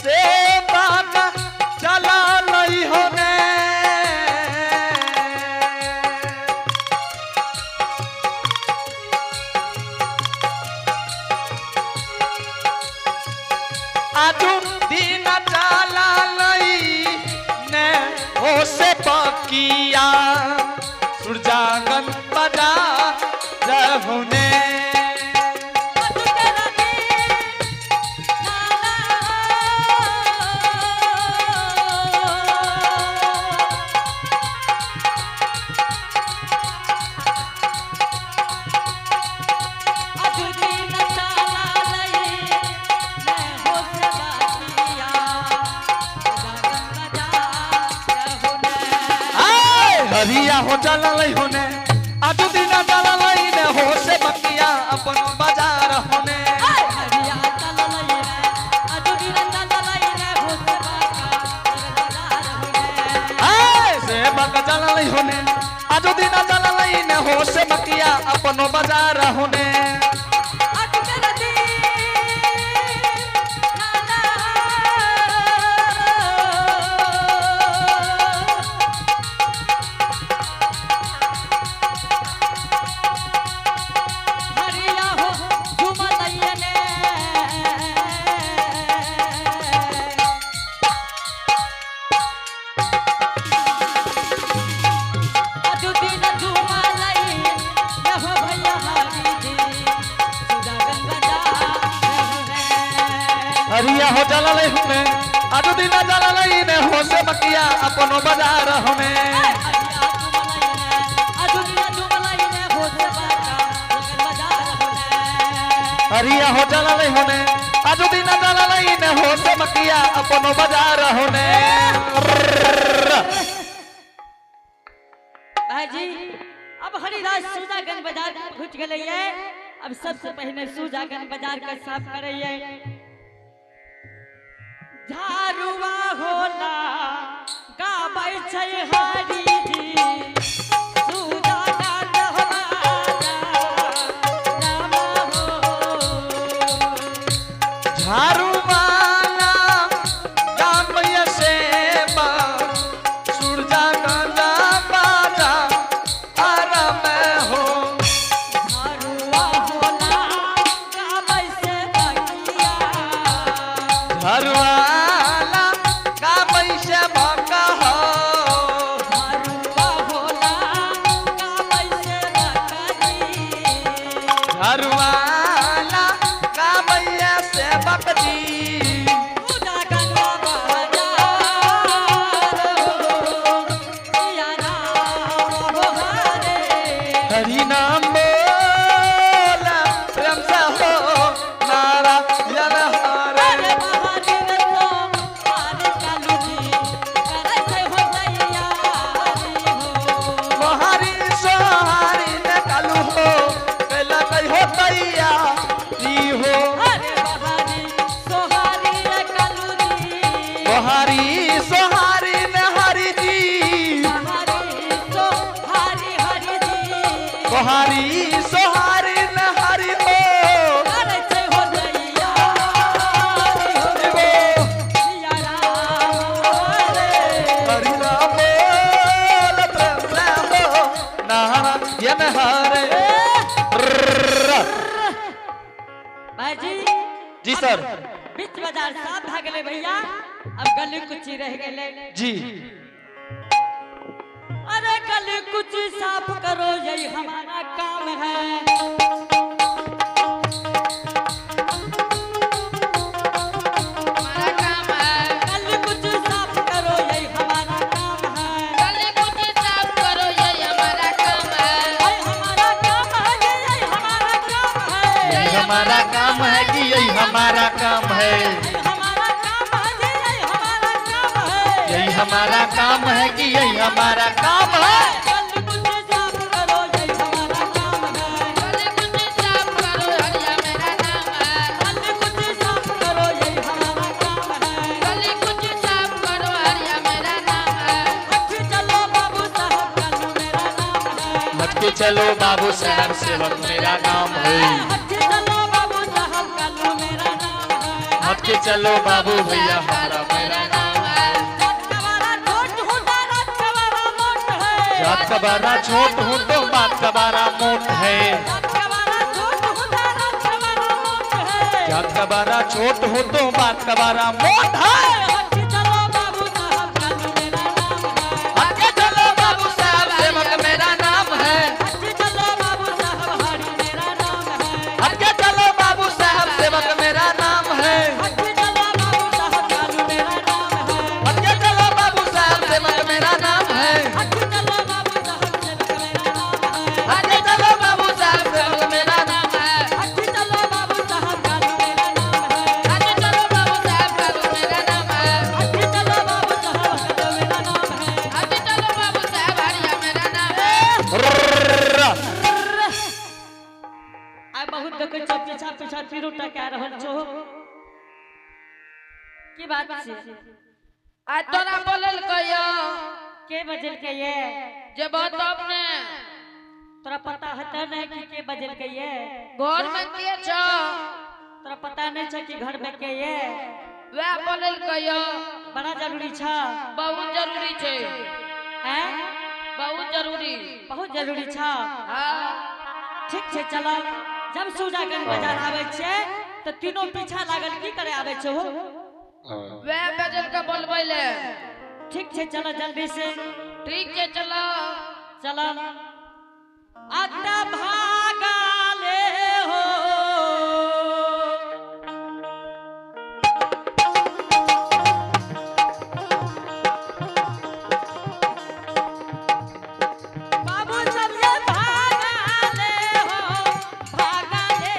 से बाबा चला लई होने। आजू दिन चला लई ने हो से बकिया सुरजागन बजा रहुने। आय हरिया हो चला लई होने आजू दिन चला लई ने हो से बकिया अपन बाजार होने। आय से बक चला लई होने आजू दिन चला लई ने हो से बकिया अपन बाजार होने। हरिया हो झुमलैयने। अजुदिन झुमलैयने हो भैया हरि जी सुजागन बजा रहे। हरिया हो चला लई होने आजू दिन चला लई ने हो से बकिया अपन बाजार होने। हरिया झुमलैयने अजुदिन झुमलैयने हो से बाका लगन बजा रहे। हरिया हो चला लई होने आजू दिन चला लई ने हो से बकिया अपन बाजार होने। भाईजी अब हरिदास सुजागंज बाजार पहुंच गए ये। अब सबसे पहले सुजागंज बाजार का साफ करैये। झारुआ होला गाबै छै हरि जी सुजागंज हो बाजार राम हो। झाड़ू वाला गाम सेवा सुरजा गंजा बाजा आराम हो। झारुआ होला गाबै से बकिया। झाड़ू वाला गाम से भका हो। झारुआ होला गाबै से बकरी। झाड़ू वाला गाम से बकरी। सुजागंज बाजार हो, सिया राम हो हरे। हरि नाम बोल प्रेम से हो नारायण हरे। अरे बहारी रे तो हारी कालू जी, करै छै हो तैयारी हो। मोहारी सोहारी ने कालू हो कैला कही हो तैयारी हो। अरे बहारी सोहारी रे कालू जी, मोहारी सोहारी ने हरि जी। बहारी सोहारी हरि जी, मोहारी सोहारी ने हरि हो। करै छै हो तैयारी हो। हरि हो। सिया राम हरे। हरि नाम बोल प्रेम से हो नारायण हरे। भाईजी जी सर। बीच बाजार साफ भा गेलै भैया, अब गली कुची रह गेलै। जी। अरे गली कुची साफ करो यही हमारा काम है। हमारा काम है। गली कुची साफ करो यही हमारा काम है। गली कुची साफ करो यही हमारा काम है। यही हमारा काम है यही हमारा काम है। यही हमारा काम है कि यही हमारा काम है। यही हमारा काम है यही हमारा काम है। यही हमारा काम है कि यही हमारा काम है। गली कुची साफ करो यही हमारा काम है। गली कुची साफ करो हरिया मेरा नाम है। गली कुची साफ करो यही हमारा काम है। गली कुची साफ करो हरिया मेरा नाम है। हट चलो बाबू साहब कालू मेरा नाम है। हटके चलो बाबू साहब सेवक मेरा नाम है। हट चलो बाबू साहब कालू मेरा नाम हट के चलो बाबू भैया हमारा मेरा नाम है। जात कबारा छोट हो तारा कबारा मोट है। जात का बारा छोट हूँ तो बात का बारा मोट है। जात कबारा छोट हो तारा कबारा मोट है। जात का बारा छोट हूँ तो बात का बारा मोट है। हट के चलो बाबू साहब कालू मेरा नाम है। हट के चलो बाबू साहब सेवक मेरा नाम है। हट के चलो बाबू साहब हरि मेरा नाम है। हट के चलो बाबू साहब सेवक मेरा नाम है। हट के चलो बाबू साहब कालू मेरा नाम है। हट के चलो बाबू साहब सेवक मेरा नाम है। हट के चलो बाबू साहब सेवक मेरा नाम है। हट के चलो बाबू साहब सेवक मेरा नाम नाम है। हट के चलो बाबू साहब कालू मेरा नाम है। हट चलो बाबू साहब कालू मेरा नाम है। हट के चलो बाबू साहब कालू मेरा नाम है। हट चलो बाबू साहब हरिया मेरा नाम है। आइ बहुत देखै छौ पीछा पीछा तीरू टका रहल छौ, की बात छै? आ तोरा बोलल कहियो। के बजलकै ये? जे तब ने। तोरा पता हेतै नहि कि के बजलकै ये? घर में के छौ? तोरा पता नहि छौ कि घर में के ये? वएह बोलल कहियो। बड़ा जरूरी छ? बहुत जरूरी छै। हैं? बहुत जरूरी। बहुत जरूरी छ? हाँ। ठीक छै, चल। जब सूजागंज बाजार आबै छियै तऽ तीनों पीछा लागल की करे आबै छौ हो? वएह बजल के बोलबै ले। ठीक छै, चल जल्दी से। ठीक छै, चलो। चल। अत भागाले हो। बाबू सब ये भागाले हो, भागाले।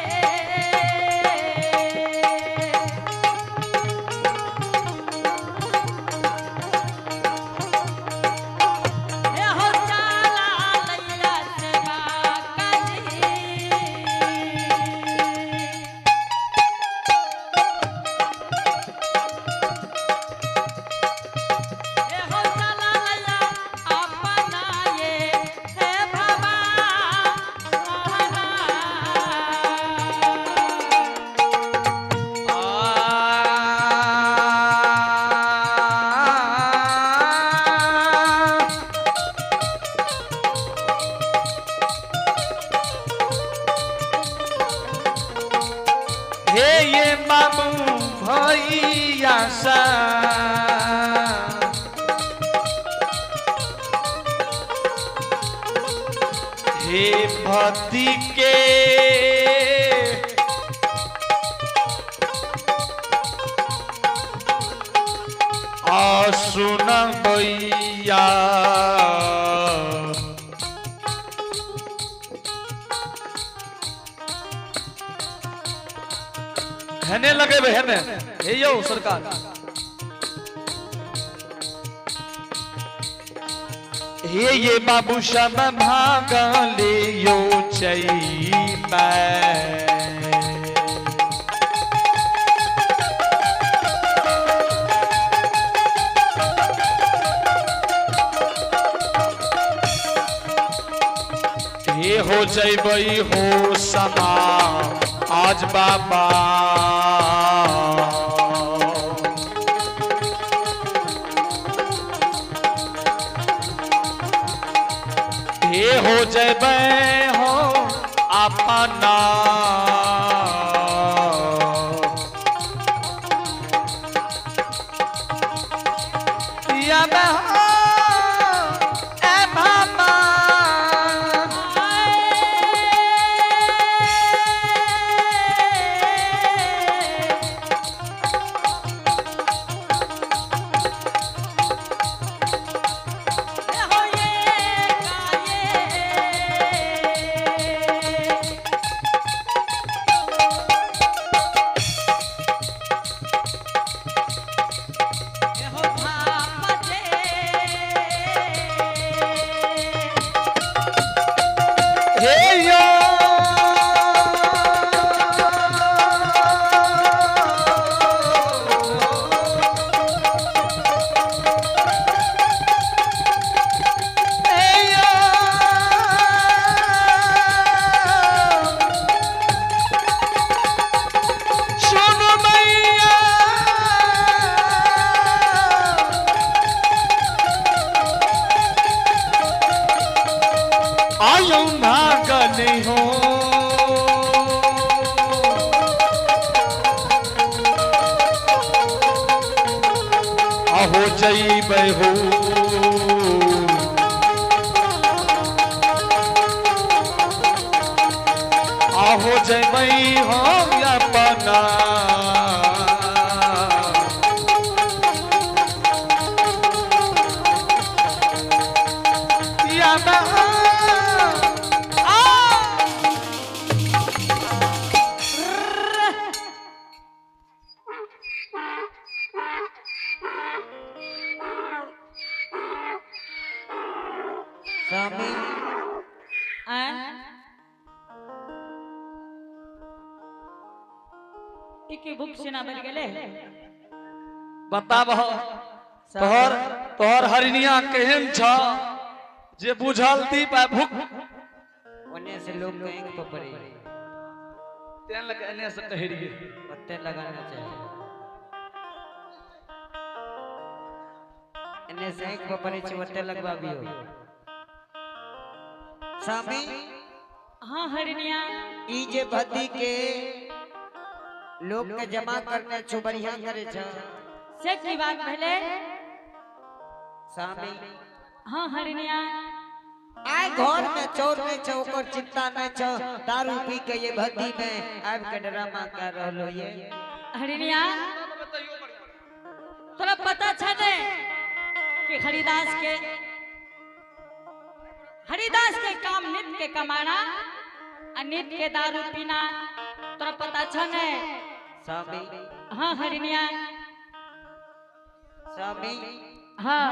ए हो चाला लैया से बाकाजी। ए हो चाला लैया अपना ये हे भवा। हे ये बाबू भैया सा हे भक्ति के आसुन भैया हेने लगेबै हेने। हे यौ सरकार, हे ये बाबू सब भागले यो चैबा। हे हो जैबै हो समा आज बाबा। हे हो जैबै हो अपना या हो ए बाबा। आए। जइबै हो। आहो जइबै हम अपना। या ना आ स्वामी। आँय? ई की भूख सेना बन गेलै? बताबह तोहर तोहर हरिणिया केहन छ जे बुझल दीप आ भूख। ओने से लोग कहीं पर पड़े। तेन लग एने से कहि रहिए। पत्ते लगाना चाहिए, एने से एक पर पड़े छै, ओते लगवाबियो स्वामी। हाँ हरिणिया। ई जे भद्दी के लोग के जमा करने छो, बढ़िया करे छ। से की बात भेलै? स्वामी। हाँ हरिणिया। आइ घर में चोर नहीं छो, ओकर चिंता नहीं छो, दारू पी के ये भद्दी में आबि के ड्रामा कर रहलो ये। हरिणिया, तोरा पता छ ने कि हरिदास के काम नित के कमाना आ नित के दारू पीना, तोरा पता छ ने? स्वामी। हाँ हरिणिया। स्वामी। हाँ।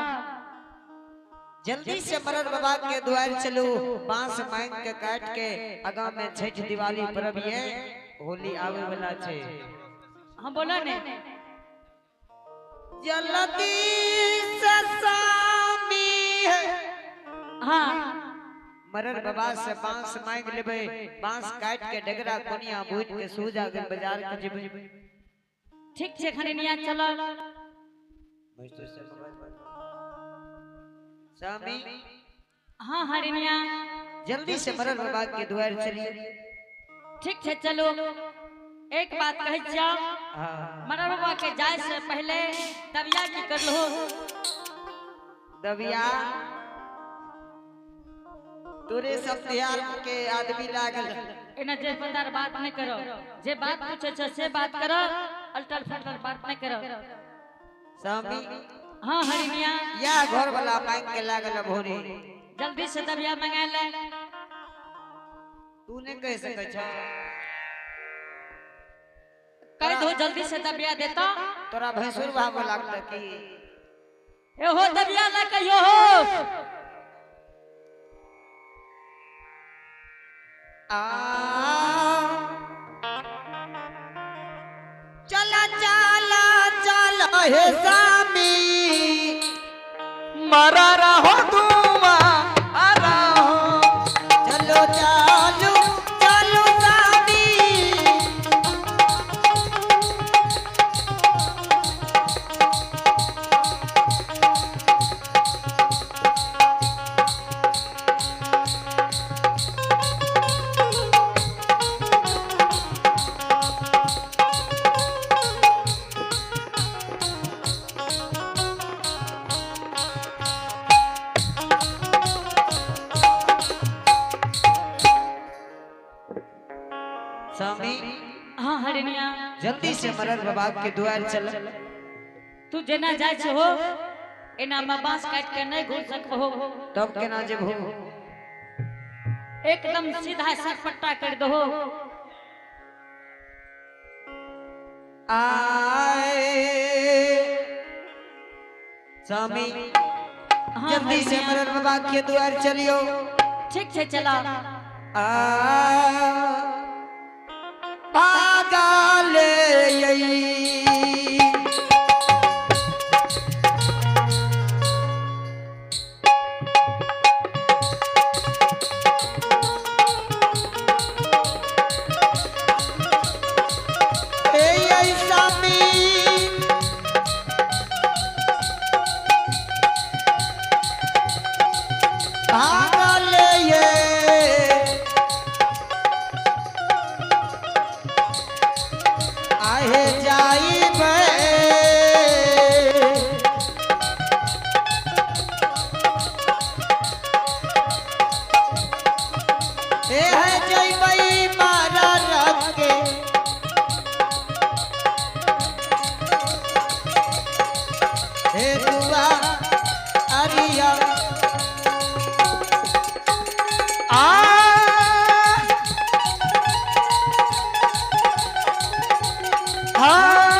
जल्दी से मरर बाबा के द्वार चलू, बांस मांग के काट के आगा में छठ दिवाली पर्व ये होली आवे वाला छे। हम बोला ने। जल्दी से स्वामी है। हाँ। मरर बाबा से बांस मांग लेबे, बांस काट के डगरा कोनिया बूझ के सूजागंज बाजार के जेबे। ठीक छे हरिणिया, चलो। स्वामी। हाँ हरिणिया। जल्दी से मरर बाबा के द्वार चलिए। ठीक छे चलो, एक बात कहै छियौ। हाँ। मरर बाबा के जाय से पहले दबिया की करलहो? दबिया तोरे सब तिहार के आदमी लागल। एना जे पतार बात नहीं करो, जे बात पूछे छो से बात करो, अलटल फटल बात नहीं करो। स्वामी। हाँ हरिणिया। या घर वाला मांग के लागल भोरे। जल्दी से दबिया मंगा ले। तू नहीं कह सकै छ। कह दो जल्दी से दबिया देता। तोरा भैंसुर भाव लागत की? ए हो दबिया ना कहियो हो। आ चला चला चला हे स्वामी। मरा रहो तुम आ रहो। चलो चलो चलो स्वामी। स्वामी। हाँ हरिणिया। जल्दी से मरर बाबा के द्वार चल। तू जेना जाय छो हो एना में बांस काट के नहीं घुस सकबो। तब केना जेबहो? एकदम सीधा सरपट्टा कर दहो। आए स्वामी। हाँ, जल्दी से हरिणिया। मरर बाबा के द्वार चलियो। ठीक छे चला। आ भागल यई। ए यई स्वामी। भागल ये। हाँ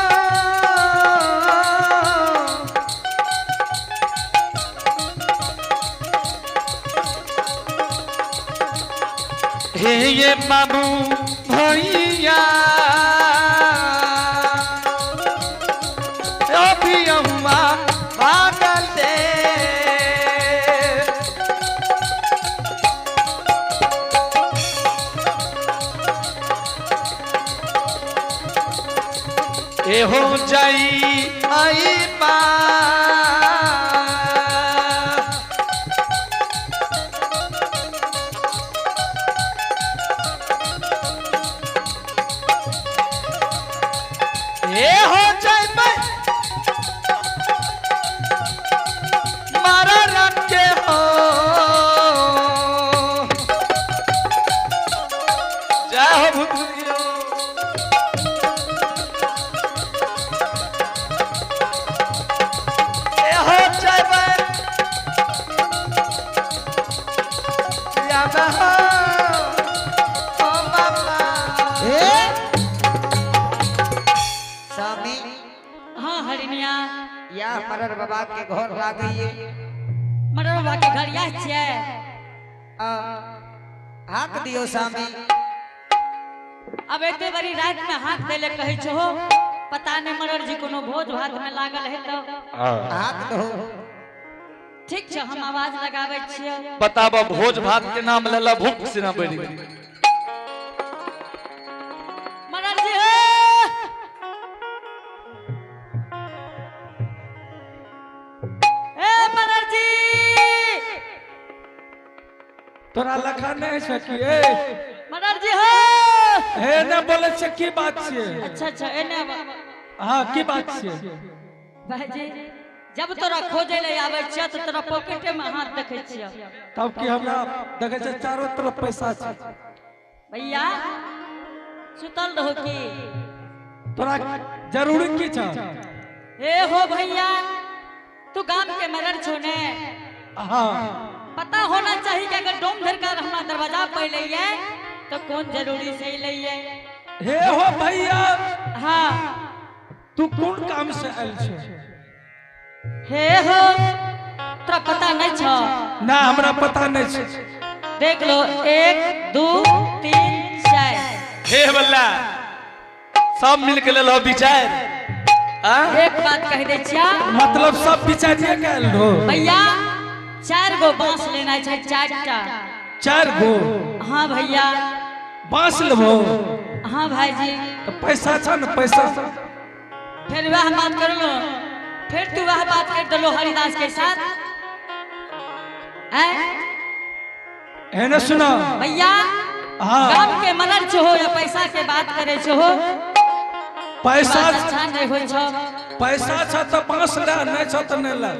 हे ये बाबू भैया अभी अहुआ भागल दे। ए हो जाई आई बा। ए हो जाई बे मारा रंग के हो। जय हो भूतभूतियो। ए हो जाई बे या हो ओ बाबा। ए स्वामी हाँ हरिनिया। या मरर बाबा के घर लागइए। मरर बाबा के घर यह छियै। आ, हाक दियो स्वामी। अब एते बड़ी रात में हाथ देले कहै छो, पता नहीं मरर जी कोनो भोज भात में लागल है तो। हाक दो। ठीक छै, हम आवाज लगाबै छियै। बताब, भोज भात के नाम लेला भूख से ना बढ़ी गेल। मरर जी हो। ए मरर जी। तोरा लखा नहीं छै की ए? मरर जी हो। हे ने बोले छै, की बात छियै? अच्छा अच्छा, एने आब। हाँ, की बात छियै? भाईजी, जब तोरा खोजे ले आबै छियै तऽ तोरा पॉकेटे में हाथ देखै छियै। तब की हमरा देखै छै चारो तरफ पैसा छै। भैया, सुतल रहो की? तोरा जरूरी की छै? ए हो भैया, तू गाम के मरर छो ने? हाँ। पता होना चाहिए कि अगर डोम धरकर हमरा दरवाजा पे लइए तो कौन जरूरी से लइए। हे हो भैया। हाँ। तू कोन काम से आयल छै? हे हो, तोरा पता नहीं छो? ना, हमरा पता नहीं छै। देख लो, 1 2 3 4। हे बल्ला, सब मिल के लेलो विचार आ? एक बात कह दे छिया। मतलब सब विचारिए के आयल हो? भैया, 4 गो बांस लेना छै, 4टा। 4 गो? हाँ भैया। बांस लेबो? हाँ भाईजी। तो पैसा छ ने, पैसा? फिर वह बात कर लो, फिर तू वह बात कर दलो हरिदास के साथ हैं? है ना, सुना। भैया। हाँ। गाम के मरर छो या पैसा के बात करे छो? पैसा बात अच्छा नहीं होय छो। पैसा छ तो बांस ले, नहीं छ तो नहीं ले।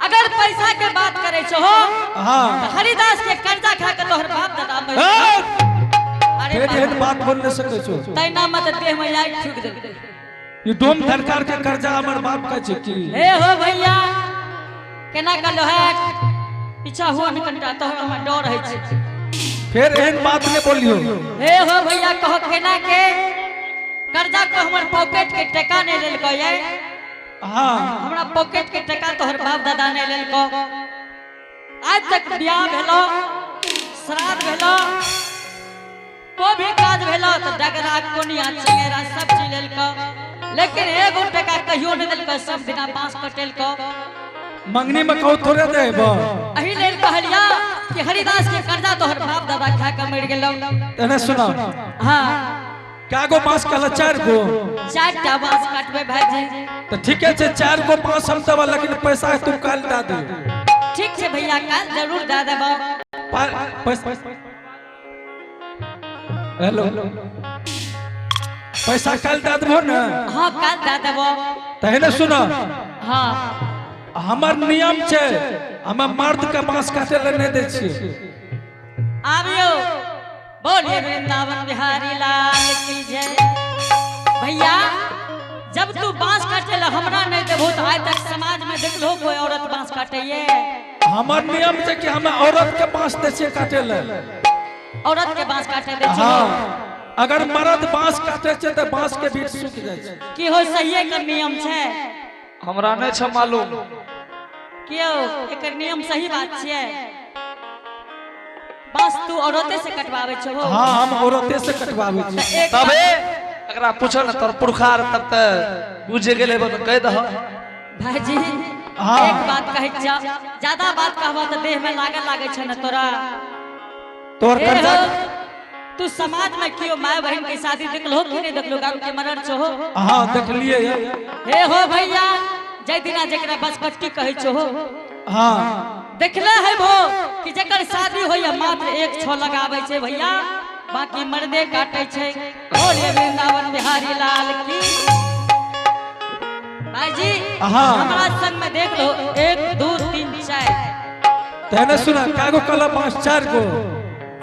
अगर पैसा के बात करे छो हाँ। तो हरिदास के कर्जा खा के तोहर बाप दादा मर। ए! अरे फिर एहन बाप। बात बोल नहीं सकै छो। तैना मत देह में आग ठुक दे। ये डोम धरकार के कर्जा हमर बाप का छै की? हे हो भैया, केना कहलो है, पीछा हुआ न कनिटा, तोहर हमरा डर है छै। फिर एहन बात नहीं बोलियो। हे हो भैया, कहो केना के कर्जा को हमर पॉकेट के टका नहीं लेलको ये? हाँ। हमरा पॉकेट के टका तोहर बाप दादा नहीं लेलको आज तक। ब्याह भेलो, श्राद्ध भेलो, कोई भी काज भेलो तो डगरा कोनिया चंगेरा सब चीज लेलको, लेकिन एगो टका कहियो नहीं देलको, सब बिना बांस कटेलको। मंगनी में कहू थोड़े देबो। एही लेल कहलिया कि हरिदास के कर्जा तोहर बाप दादा खा के मर गेलो। एने सुना। हाँ। क्या गो बांस कहला, 4 गो? 4टा बांस काटबे भाईजी। तो ठीक है, 4 गो बांस हम देबा, लेकिन पैसा तू काल दे दे। ठीक छै भैया, काल जरूर दे देबो। पैसा, हेलो, पैसा काल दे देबो ने? हाँ, काल दे देबो। तो है ना, सुना। हाँ। हमर नियम छै, हम मर्द के बांस काटे ले नहीं दै छियै। आबियो, बोलिए वृंदावन बिहारी लाल की जय। भैया, जब तू बांस काटे ला हमरा नहीं देबो तो आज तक समाज में देखलो कोई औरत बांस काटे? हमर नियम छै कि हम औरत के बांस दै छियै काटे ले। औरत के बांस काटे दे? हाँ। अगर मर्द बांस काटे छै तऽ बांस के बीट सूख जाइ छै। की हो, सहिए के नियम छै? हमरा नहि छै मालूम। क्यों, एकर नियम सही बात छियै? बांस तू औरते से कटवाबै छहो? हाँ, हम औरते से कटवाबै छी। एक तबे एकरा पूछो ने, तोर पुरखा आर तब तऽ बुझि गेलै, कहि दह। भाईजी। हाँ। एक बात कहै छियौ, ज्यादा बात कहबह तऽ देह में लागल लागै छै ने तोरा। तोहर ए कर्जा हो, तू समाज में कियो माय बहन के शादी देखलो कि नहीं देखलो? गाम के मरर छहो। हाँ, देखलिए। हे हो भैया, जय दिना जकरा बसकट्टी कहै छहो, देखले है भो कि जकर शादी होइया मात्र एक छो लगाबै छै भैया, बाकी मर्दे काटे छै। बोले वृंदावन बिहारी लाल की। भाईजी। हमरा संग में देख लो, 1 2 3 4। तेने सुना, कागो कला बांस? चार गो।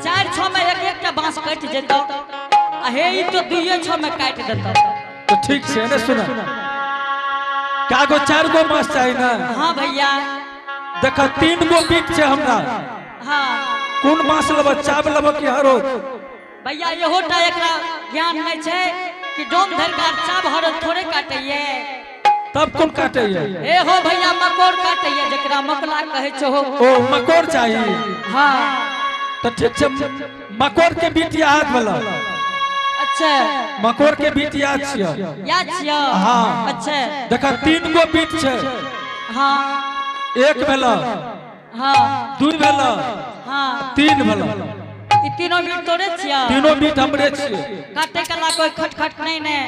चार छो में एक एक टा बांस कटि जेतौ, आ हे ई तो दुइये छो में काटि देतौ। तो ठीक छै ने, सुना, कागो चार गो बांस चाही ना? हाँ भैया। देख, तीन गो बीट छै हमरा। कोन बांस लेबह, चाब लेबह कि हरो? भैया, इहो टा एकरा ज्ञान नहीं छै कि डोम धरकार चाब हरद थोड़े काटैये। तब कोन काटैये? ए हो भैया, मकोड़ काटैये, जकरा मकला कहै छहो। ओ, मकोड़ चाही? हाँ। तो ठीक छै, मकोड़ के बीट याद वाला। मकोड़ के बीट याद छियै? याद छियौ? हाँ। देखा, तीन गो बीट छै। एक भेला, दू भेला, तीन भेला। ई तीनों बीट तोरे छियौ? तीनों बीट हमरे छियै। काटे कला कोई खटखट नहीं ने?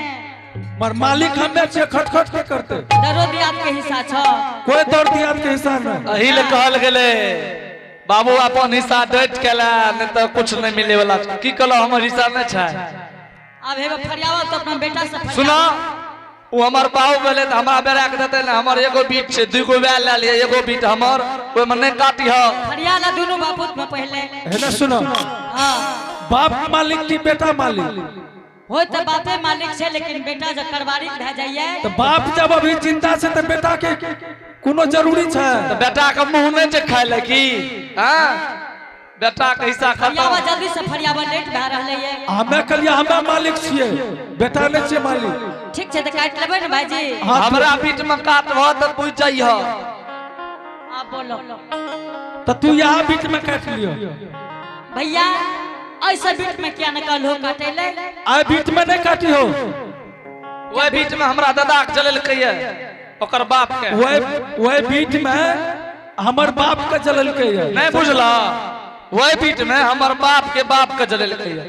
मर मालिक हमे छियै, खटखट के करते? दरो दियाद के हिस्सा छौ? कोई दौड़ दियाद के हिस्सा नहीं। एही ले कहल गेलै बाबू, अपन हिस्सा डटि के ला, नहीं तऽ कुछ नहीं मिले वाला। की कहलो, हमर हिस्सा नहीं छै? आब हेबे फरियावा तो अपना बेटा से फरियावा। सुना, ओ हमर बाबू भेलै तऽ हमरा बेरा के देतै ने? हमर एगो बीट छै, दूगो वएह लए लिअ, एगो बीट हमर, ओहिमे नहि काटी ह। फरिया ला दुनू बापूत में पहले। है ना, सुनो। बाप मालिक की बेटा मालिक? हो तऽ बापे मालिक छै, लेकिन बेटा जब करबारी भए जाइए। तो बाप जब अभी जिंदा छै तो बेटा के कोनो जरूरी छै? तऽ बेटा के मुँह नहि छै खाय लए की? हाँ, बेटा के हिस्सा फरियावा खत्म। जल्दी से फरियावा, लेट भए रहलै ये। हमे कहलिए हमे मालिक छियै, बेटा नहीं छियै मालिक। ठीक छै, तऽ काटि लेबै ने भाईजी? हाँ। हमरा बीट में काटबह तऽ बुझि जाइह। आप बोलो। तो तू यहाँ बीच में काट लियो। भैया, ऐसा बीट में क्या निकल हो काटे ले? आइ बीच में नहीं काटी हो। ओहि बीच में हमरा दादा के जलेलकै ये, ओकर बाप के। वही वही बीच में हमर बाप के जललकै ये। नहीं बुझला, वही बीच में हमर बाप के बाप के जलेलकै ये।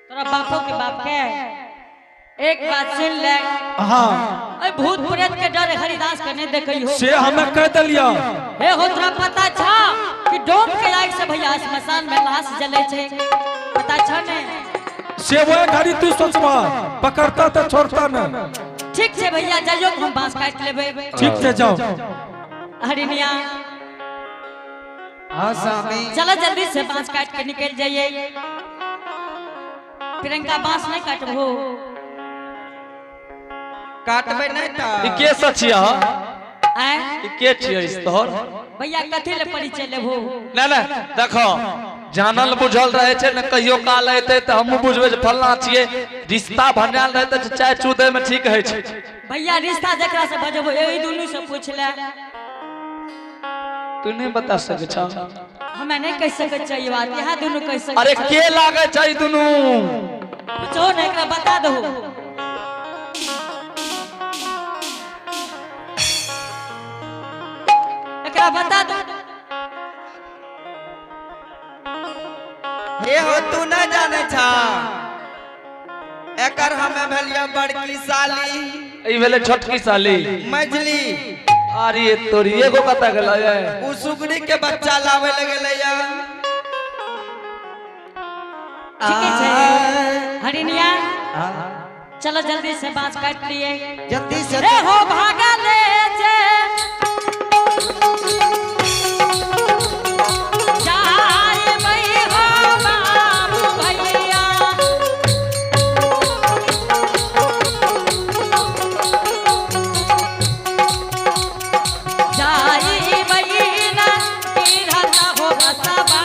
तोरा बापो के बाप के। एक बात सुन ले। अरे, भूत प्रेत के डर हरिदास के नहीं देखई हो। से हमें कह दिलियो। हे हो, तोरा पता छा कि डोम के आग से भैया श्मशान में लाश जले छै? पता छा ने? से वही घड़ी तू सोचबा, पकड़ता तो छोड़ता न। ठीक छै भैया, जाइयो, हम बांस काटि लेबै। ठीक से जाओ। हरिनिया। हाँ स्वामी। चलो, जल्दी से बांस काट के निकल जाइए। प्रियंका, बांस नहीं काटबो? काटबै नहीं ई तऽ। के सच छियै? आय? ई के छियै इस तोहर? भैया, कथी ले परिचय लेबो? नहीं नहीं, देखो, जानल बुझल रहे छै ने, कहियो काल एतै तऽ हमहूँ बुझबै जे फलना छियै। रिश्ता बनायल रहतै तऽ चाय चू दै में ठीक होइ छै। भैया, रिश्ता जकरा से बजबो, एहि दुनू से पूछ ले। तू नहीं बता सकै छह? हमे नहीं कह सकै छियै ई बात, यहाँ दुनू कह सकै। अरे, के लागै छै ई दुनू? पूछो ने एकरा, बता दहो। एकरा बता दो। हे हो, तू नहीं जाने छा, एकर हमे भेलिया बड़की साली। ई भेलै छोटकी साली। मझली। अरे तोरी, एगो कतऽ गेलै? उ सुगरी के बच्चा लावे लगे या। ठीक छै हरिनिया, चलो जल्दी से बांस काट लिए। जल्दी से। रे हो, भागा ले जे जाय बई हो बाबू भैया। जाई बई ना तीरथ हो बसबा।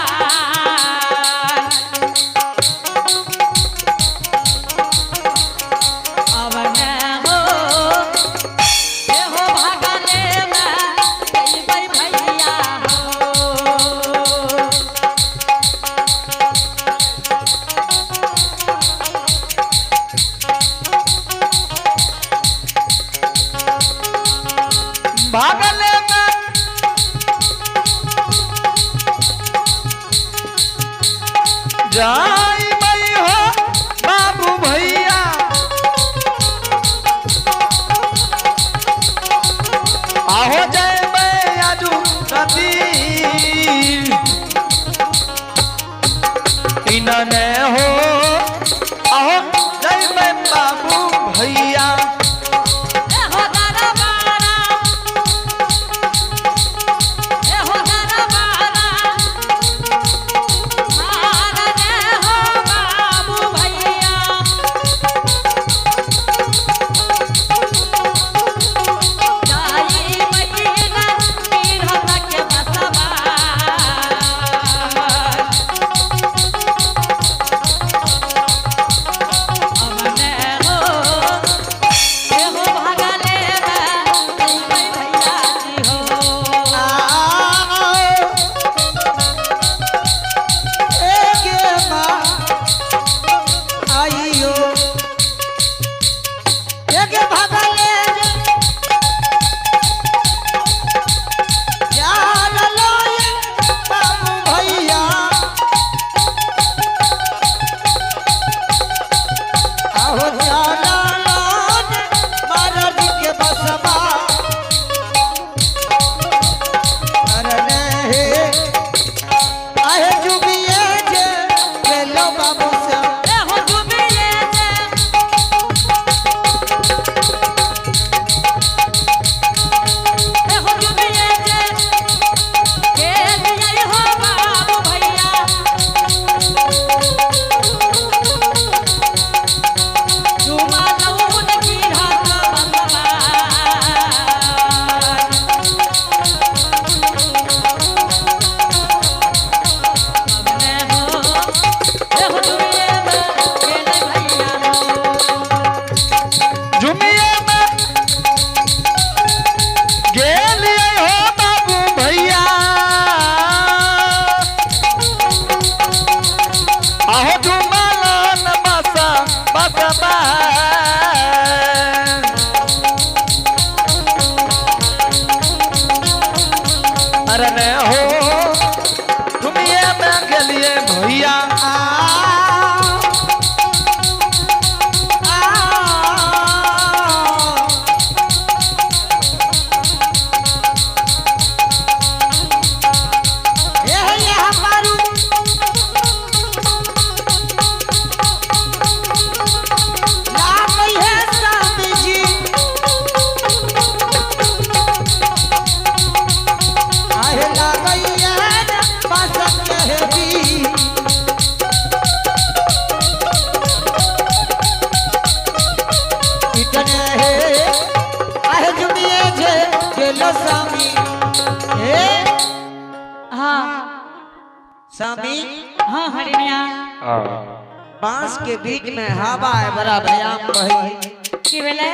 भागले में जाई बई हो बाबू भैया। आहो जय आजू सती इनने हो आहो जय बाबू भैया। ए हो दादा बारा, ए हो दादा बारा, मारा रे हो बाबू भैया। जाई महीना पीरहत के बसवा। अमने हो एहो भागले में भैया जी हो। आइयो एक भगले जान लो ये बाबू भैया। आहो जाना लान महाराज के बसवा। अरे हे आहे जुबिये जे गेलो बाबू से। एहो जुबिये जे, एहो जुबिये जे, के लियै हो बाबू भैया। जुमा लौन की रात बसवा। अमने हो एहो जुबिये में गेलै भैया हो। झुमिए में गेलिए हो बाबू भैया। आहो झुमलन बसा बसबा। अरे ने हो झुमिए में गेलिए भैया। आ आ ये ये हमारू नाम है स्वामी जी। आहे लागैया बासक मेहदी। इतने हे आहे जुमिए जे गेलो स्वामी हे। हाँ स्वामी। हाँ हरिणिया। बांस के बीच में हवा है बड़ा भयान बही। की भेलै?